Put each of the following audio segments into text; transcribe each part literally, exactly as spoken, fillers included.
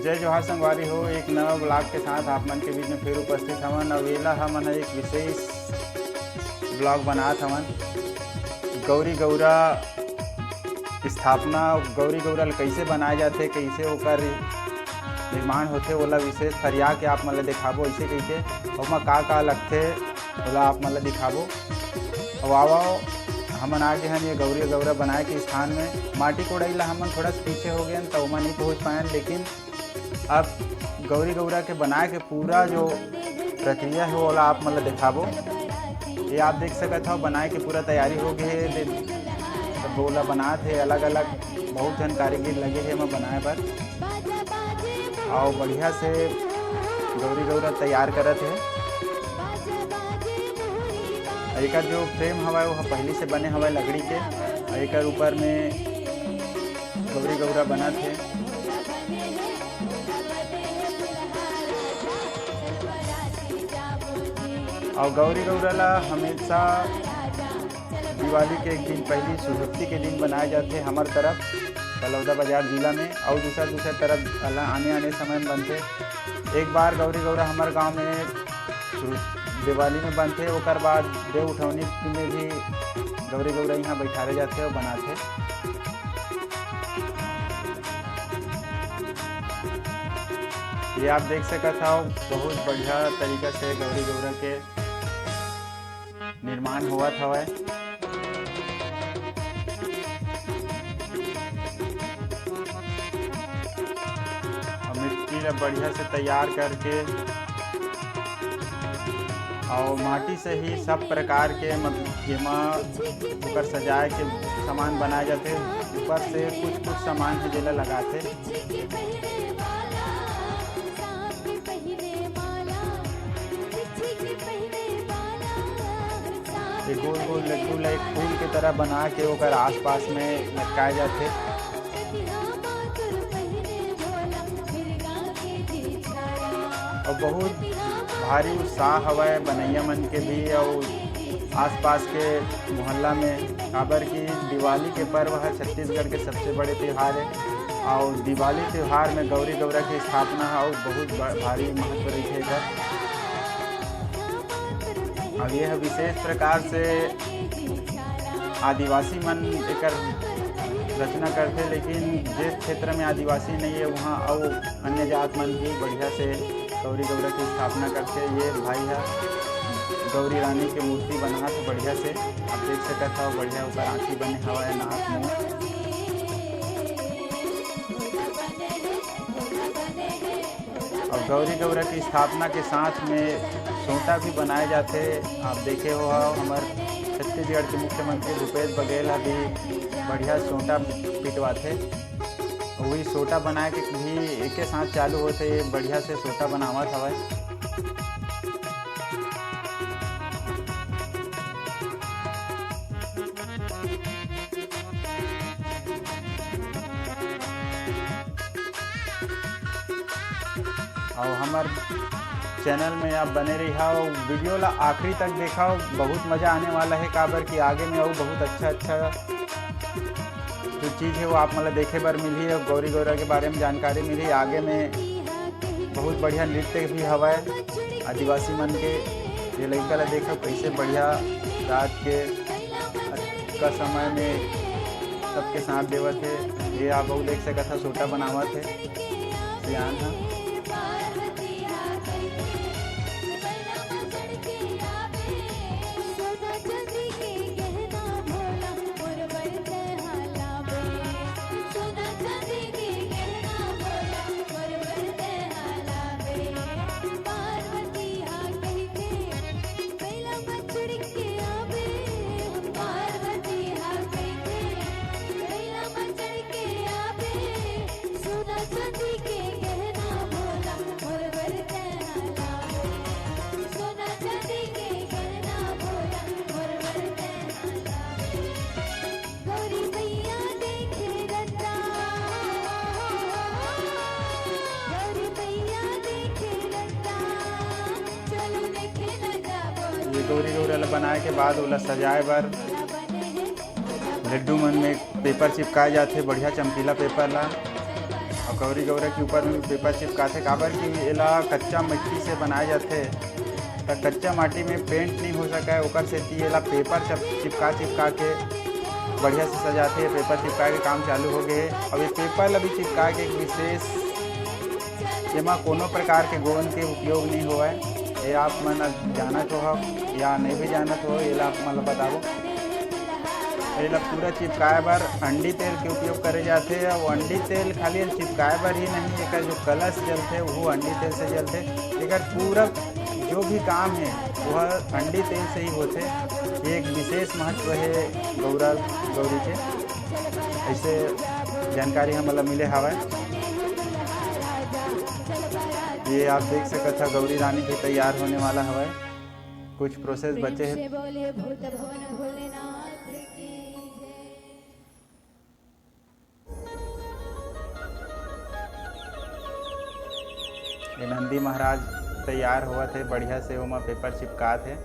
जय जोहार संगवारी हो, एक नवा vlog के साथ आप मन के बीच में फिर उपस्थित हवन। अउ एला हमन ह एक विशेष vlog बनात हवन। गौरी गौरा स्थापना, गौरी गौरा ल कइसे बनाए जाथे, कइसे ओकर निर्माण होथे, ओला विशेष फरिया के आप मन ल देखाबो, अइसे कहिके ओमा का का लगथे, ओला आप मन ल दिखाबो। अउ आवो, हमन आ गे हन ये गौरी गौरा बनाए के स्थान में। माटी कोड़ई ला हमन थोड़ा सा पीछे हो गए हन, त ओमा नहीं पहुँच पायन, लेकिन अब गौरी गौरा के बनाए के पूरा जो प्रक्रिया है, ओला आप मन ल दिखाबो। ये आप देख सकत हव, बनाए के पूरा तैयारी हो गए है। दे-, सब ओला बनात है, अलग-अलग बहुत झन कारीगर लगे है एमा बनाए बर। अउ बढ़िया से गौरी गौरा तैयार करत है। एकर जो frame हवय, वो पहिली से बने हवय लकड़ी के। अउ एकर ऊपर में गौरी गौरा बनत हे। अउ गौरी गौरा ला हमेशा दिवाली के एक दिन पहिली, सुजुक्ति के दिन बनाए जाथे हमर तरफ बलौदा बाजार जिला में, अउ दूसर दूसर तरफ अला-, आने आने समय में बनथे। एक बार गौरी गौरा हमर गांव में सु-, दिवाली में बनथे, ओकर बाद देव उठौनी में भी गौरी गौरा यहाँ बैठारे जाथे अउ बनाथे। ये आप देख सकत हव, बहुत बढ़िया तरीका से गौरी गौरा के निर्माण होवत हवय। अउ मिट्टी ला बढ़िया से तैयार करके अउ माटी से ही सब प्रकार के, मतलब, जेमा ओकर सजाए के सामान बनाए जाथे। ऊपर से कुछ कुछ सामान है जेला लगाथे। ये गोल गोल लड्डू ला एक फूल के तरह बना के ओकर आसपास में लटकाए जाथे। अउ बहुत भारी उत्साह हवय बनैया मन के भी अउ आसपास के मोहल्ला में, काबर कि दिवाली के पर्व ह छत्तीसगढ़ के सबसे बड़े त्योहार है। अउ दिवाली त्योहार में गौरी गौरा के स्थापना ह अउ बहुत ब-, भारी महत्व रहिथे एकर। अउ ये ह विशेष प्रकार से आदिवासी मन एकर रचना करथे, लेकिन जिस क्षेत्र में आदिवासी नहीं है, वहाँ अउ अन्य जात मन भी बढ़िया से गौरी गौरा की स्थापना करथे। ये भाई ह गौरी रानी के मूर्ति बनात हे बढ़िया से, आप देख सकत हव, बढ़िया ओकर आँखी बने हवय, नाक मुँह। अउ गौरी गौरा की स्थापना के साथ में सोटा भी बनाए जाथे। आप देखे हो, हमर छत्तीसगढ़ के मुख्यमंत्री भूपेश बघेल ह भी बढ़िया सोटा पिटवाथे। वही सोटा बनाए के भी एके साथ चालू होथे, ये बढ़िया से सोटा बनावत हवय। अउ हमर चैनल में आप बने रहिहा, अउ वीडियो ला आखिरी तक देखा, बहुत मज़ा आने वाला है, काबर कि आगे में अउ बहुत अच्छा अच्छा जो चीज़ है वो आप मन ला देखे बर मिलही, अउ गौरी गौरा के बारे में जानकारी मिलही। आगे में बहुत बढ़िया नृत्य भी हवय आदिवासी मन के। ये लइका ला देखा, कैसे बढ़िया रात के का समय में सबके साथ देवत हे। ये आप अउ देख सकत ह, सोटा बनावत हे सियान ह। ये गौरी गौरा ला बनाए के बाद ओला सजाए बर लड्डू मन में पेपर चिपकाए जाथे, बढ़िया चमकीला पेपर ला। गौरी गौरा के ऊपर में भी पेपर चिपकाथे, काबर कि एला कच्चा मिट्टी से बनाए जाथे, त कच्चा माटी में पेंट नहीं हो सकय, ओकर सेती एला पेपर चप-, चिपका चिपका के बढ़िया से सजाथे। पेपर चिपकाए के काम चालू हो गए हे। अब ये पेपर ला भी चिपका के एक विशेष, एमा कोनो प्रकार के गोंद के उपयोग नहीं होवय। ये आप मन जानत हो या नहीं भी जानत हो, एला आप मन ला बताबो। एला पूरा चिपकाए बर अंडी तेल के उपयोग करे जाथे। अउ अंडी तेल खाली चिपकाए बर ही नहीं, एकर जो कलश जलथे, वो अंडी तेल से जलथे। एकर पूरा जो भी काम है, वह अंडी तेल से ही होथे। ये एक विशेष महत्व है गौरा, गौरी के। ऐसे जानकारी हमन ला मिले हवय। ये आप देख सकत ह, गौरी रानी भी तैयार होने वाला हवय। कुछ प्रोसेस बचे हैं। ये नंदी महाराज तैयार होवत हे, बढ़िया से ओमा पेपर चिपकात हे।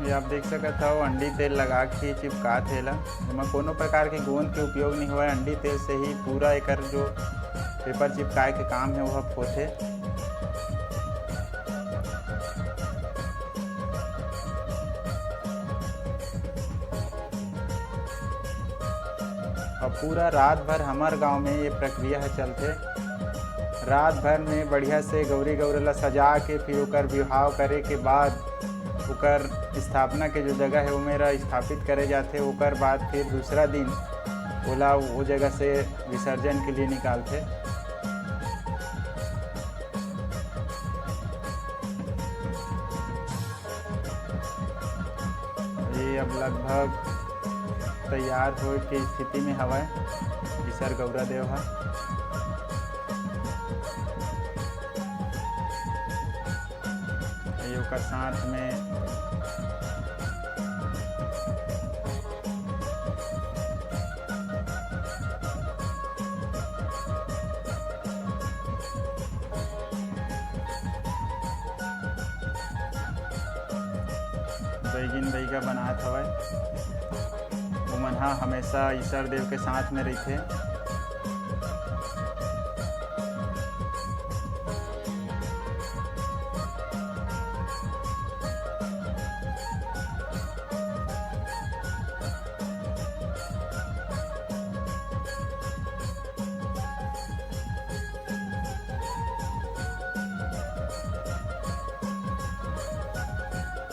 ये आप देख सकत हव, अंडी तेल लगा के चिपकात हे एला। एमा कोनो प्रकार के गोंद के उपयोग नहीं होवय, अंडी तेल से ही पूरा एकर जो पेपर चिपकाए के काम है, वह होथे। और पूरा रात भर हमर गांव में ये प्रक्रिया ह चलथे। रात भर में बढ़िया से गौरी गौरा ला सजा के फिर ओकर बिहाव करे के बाद ओकर स्थापना के जो जगह है, ओमेरा स्थापित करे जाथे। ओकर बाद फिर दूसरा दिन ओला वो जगह से विसर्जन के लिए निकालथे। ये अब लगभग तैयार होए के स्थिति में हवय ईसर गौरा देव ह। ये ओकर साथ में बैगिन बैगा बनात हवय। ओमन ह हमेशा ईसर देव के साथ में रहिथे।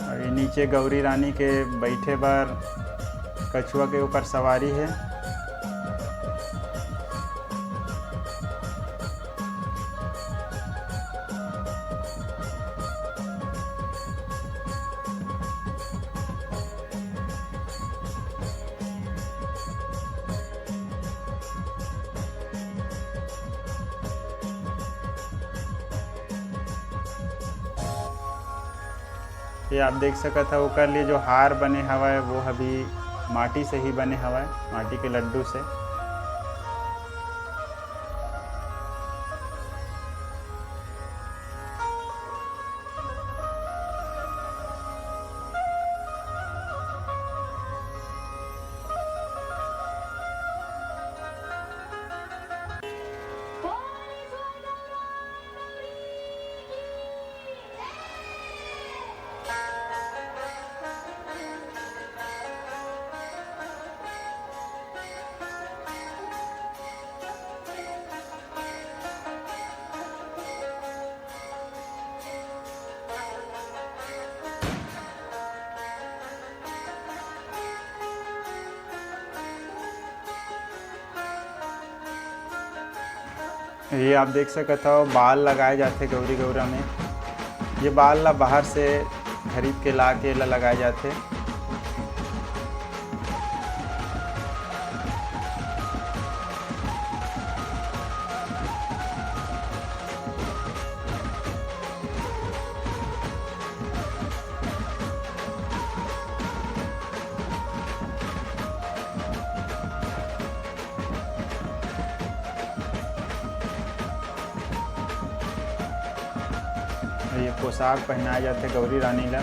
अउ ये नीचे गौरी रानी के बैठे बर कछुआ के ऊपर सवारी है। ये आप देख सकत हव, ओकर लिए जो हार बने हवय, वो ह भी माटी से ही बने हवय, माटी के लड्डू से। ये आप देख सकत हव, बाल लगाए जाथे गौरी गौरा में। ये बाल ला बाहर से खरीद के ला के ला लगाए जाथे। ये पोशाक पहनाए जाथे गौरी रानी ला।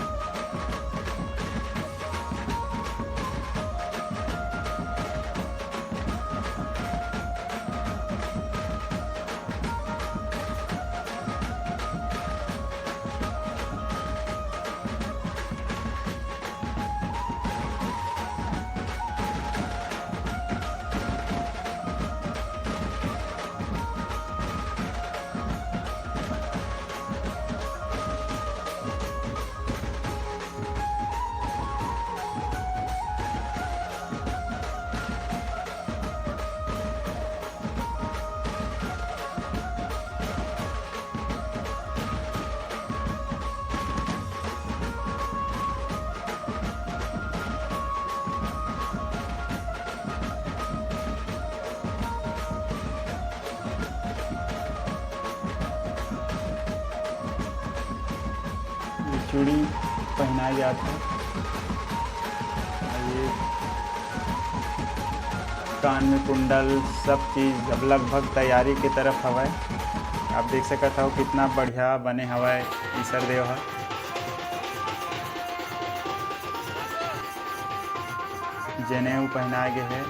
ये चूड़ी पहनाए जात हे। और ये कान में कुंडल, सब चीज अब लगभग तैयारी के तरफ हवय। आप देख सकत हव कितना बढ़िया बने हवय ईसर देव ह। जनेऊ पहनाए गे हे।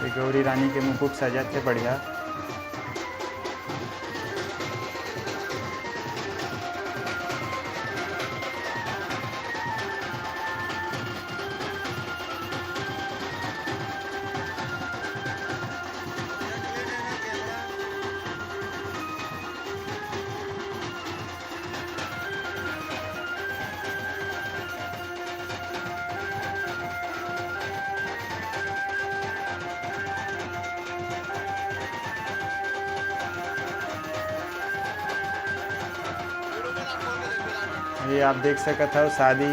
ये गौरी रानी के मुकुट सजत हे बढ़िया। ये आप देख सकत हव, शादी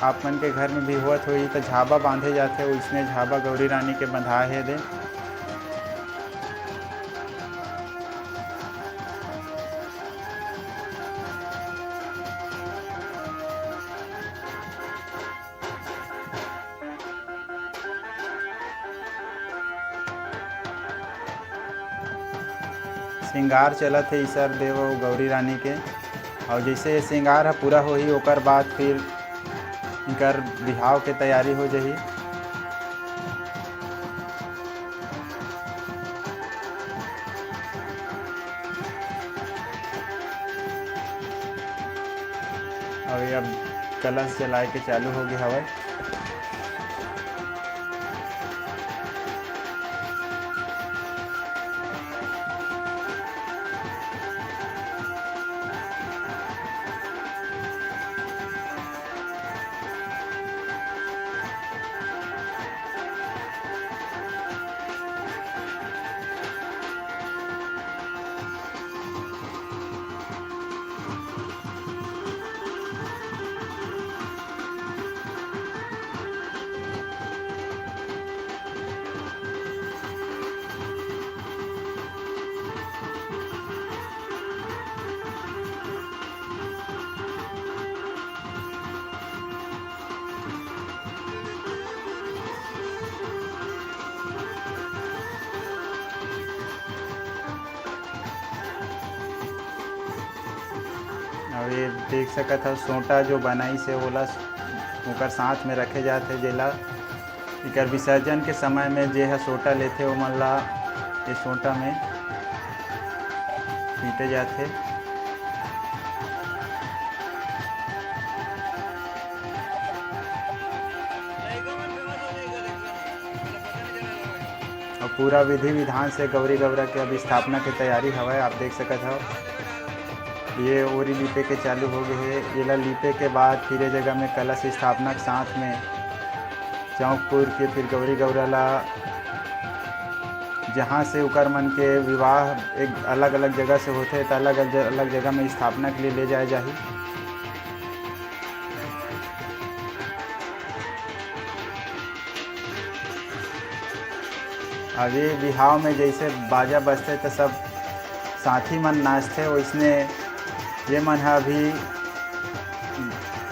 आप मन के घर में भी होवत होही, त झाबा बांधे जाथे, ओइसने झाबा गौरी रानी के बंधाए हे दे। श्रृंगार चलत हे ईसर देव अउ गौरी रानी के, अउ जइसे ये श्रृंगार ह पूरा होही, ओकर बाद फिर इनकर बिहाव के तैयारी हो जाही। अउ ये अब कलश जलाए के चालू हो गे हवय। अउ ये देख सकत हव, सोंटा जो बनाइस हे, ओला ओकर साथ में रखे जात हे, जेला एकर विसर्जन के समय में जे ह सोंटा लेथे, ओमन ला ये सोंटा में पीटे जाथे। अउ पूरा विधि विधान से गौरी गौरा के अब स्थापना के तैयारी हवय। आप देख सकत हव, ये ओरी लीपे के चालू हो गे हे। एला लीपे के बाद फिर ये जगह में कलश स्थापना के साथ में चौक पुर के फिर गौरी गौरा ला जहाँ से उकर मन के विवाह एक अलग-अलग जगह से होथे, त अलग-अलग जगह में स्थापना के लिए ले जाए जाही। अब ये बिहाव में जैसे बाजा बजथे, त सब साथी मन नाचथे, वैसने ये मन ह अभी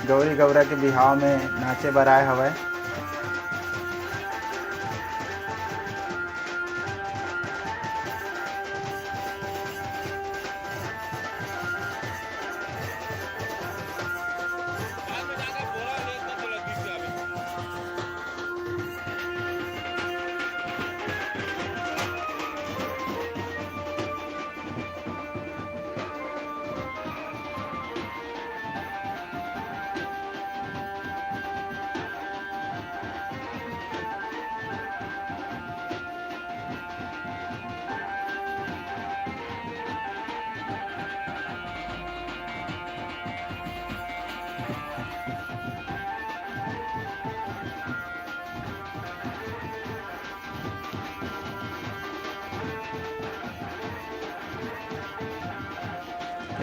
गौरी गौरा के बिहाव में नाचे बर आए हवय।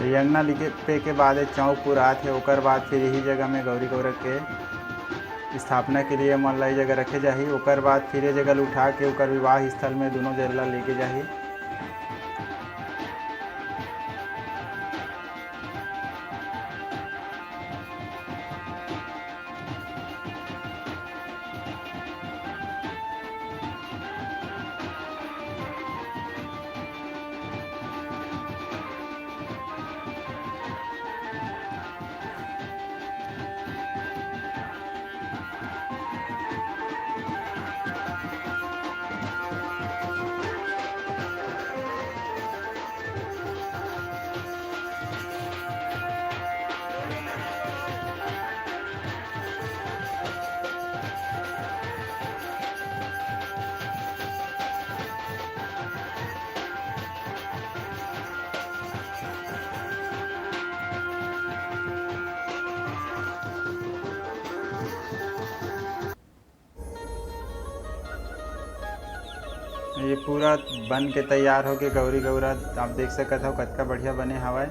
ये अंगना लिपे के बाद ये चौक पुरात हे, ओकर बाद फिर यही जगह में गौरी गौरा के स्थापना के लिए मन ला ये जगह रखे जाही। ओकर बाद फिर ये जगह ल उठा के ओकर विवाह स्थल में दोनों जन ला लेके जाही। ये पूरा बन के तैयार होके गौरी गौरा आप देख सकत हव, कतका बढ़िया बने हवय।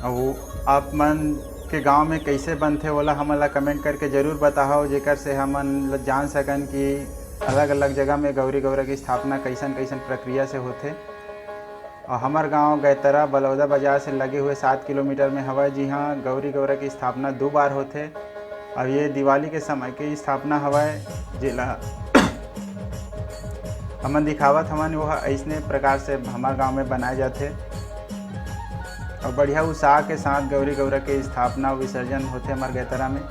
अउ आप मन के गांव में कइसे बनथे, ओला हमन ला comment करके जरूर बताहव, जेकर से हमन ला जान सकन कि अलग-अलग जगह में गौरी गौरा के स्थापना कइसन-कइसन प्रक्रिया से होथे। अउ हमर गांव गैतरा बलौदा बाजार से लगे हुए सात किलोमीटर में हवय, जिहां गौरी गौरा के स्थापना दू बार होथे। अब ये दिवाली के समय के स्थापना हवय, जेला हमन दिखावत हवन, वो ह अइसने प्रकार से हमर गांव में बनाए जाथे। अउ बढ़िया उत्साह के साथ गौरी गौरा के स्थापना अउ विसर्जन होथे हमर गैतरा में।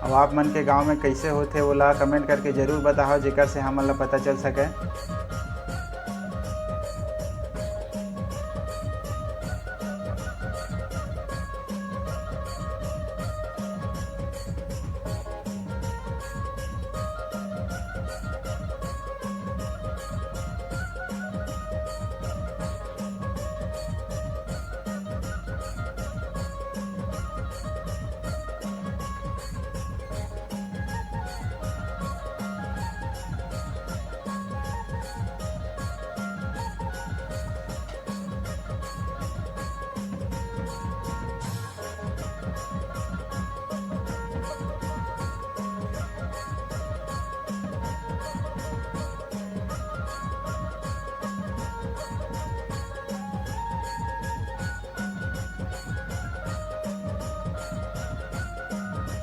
अउ आप मन के गांव में कइसे होथे, ओला comment करके जरूर बताहव, जेकर से हमन ला पता चल सके।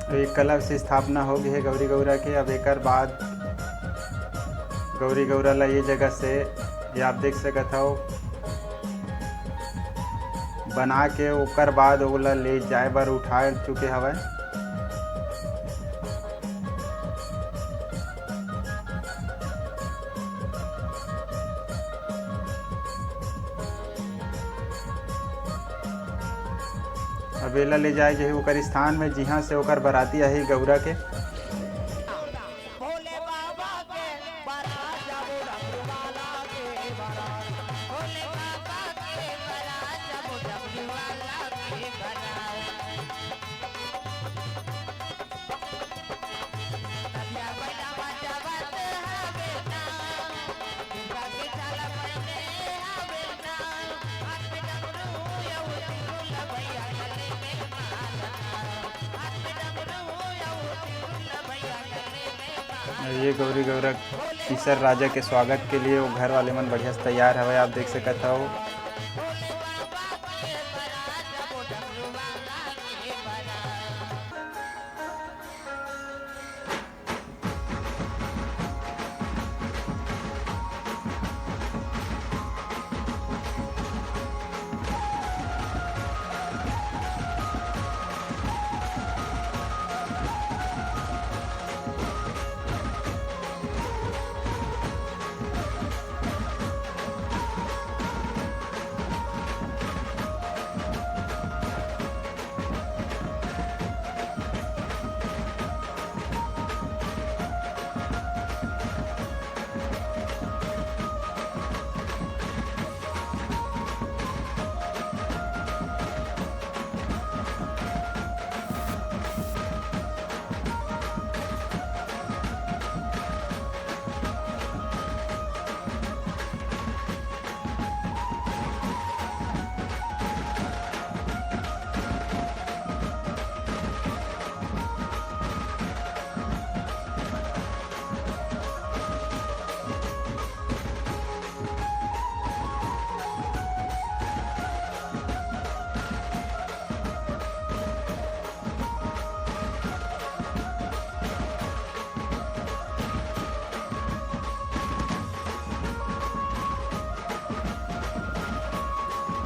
तो ये कलश स्थापना हो गई है गौरी गौरा के। अब एकर बाद गौरी गौरा ला ये जगह से, ये आप देख सकत हव, बना के ओकर बाद ओला ले जाए बर उठा चुके हवय। अब एला ले जाए जाही ओकर स्थान में, जिहां से ओकर बराती आही गौरा के। भोले बाबा के बरात, जब डमरू वाला के बरात। भोले बाबा के बरात, जब डमरू वाला के बरात। तबिया बैला बजावा ये गौरी गौरा ईसर राजा के स्वागत के लिए वो घर वाले मन बढ़िया से तैयार हवय, आप देख सकत हव।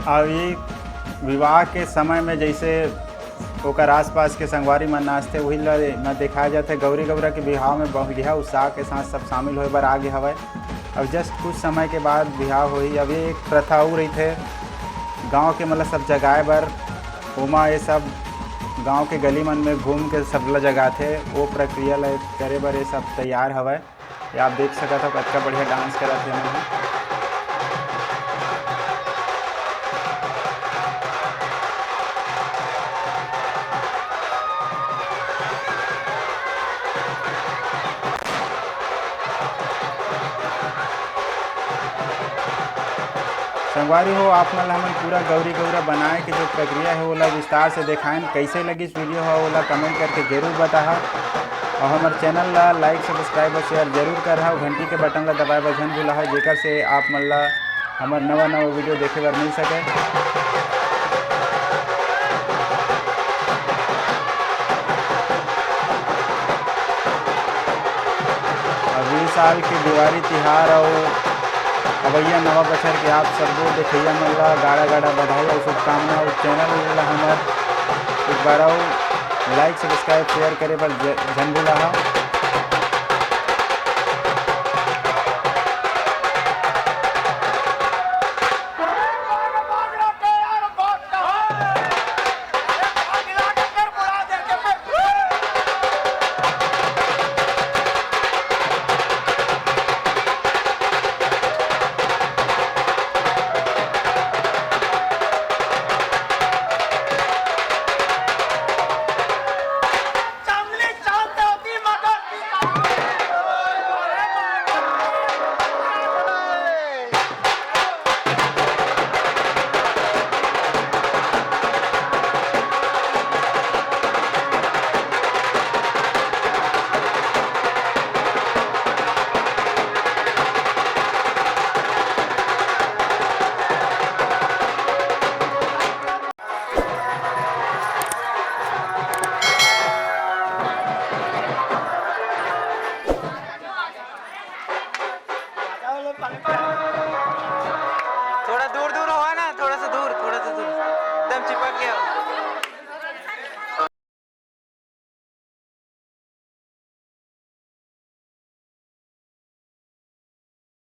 अउ ये विवाह के समय में जैसे ओकर आसपास के संगवारी मन नाचथे, वही ल न दिखाया जाथे। गौरी गौरा के बिहाव में बढ़िया उत्साह के साथ सब शामिल होए बर आगे हवय। अब just कुछ समय के बाद बिहाव होही। अब ये एक प्रथा अउ रहिथे गांव के, मतलब, सब जगाए बर, ओमा ये सब गांव के गली मन में घूम के सब ल जगाथे। वो प्रक्रिया ल करे बर ये सब तैयार हवय। ये आप देख सकत हव, कतका बढ़िया डांस करत हे मन ह। संगवारी हो, आप मन ल हमन पूरा गौरी गौरा बनाए के जो प्रक्रिया हे, ओला विस्तार से देखायन। कैसे लगिस वीडियो ह, ओला comment करके जरूर बताहा। और हमर channel ला like, subscribe और share जरूर करहा, घंटी के बटन ला दबाए बर झन भूलाहा, जेकर से आप मन ला हमर नवा नवा वीडियो देखे बर मिल सके। अगले साल के दिवाली तिहार अउ अवइया नवा बछर के आप सबो देखइया मन ला गाड़ा गाड़ा बधाई अउ शुभकामना। अउ channel ला हमर एक बार अउ like, subscribe, share करे बर ज-, झन भूलाहा। थोड़ा दूर दूर हो ना, थोड़ा सा दूर, थोड़ा सा दूर, एकदम चिपक गया हो।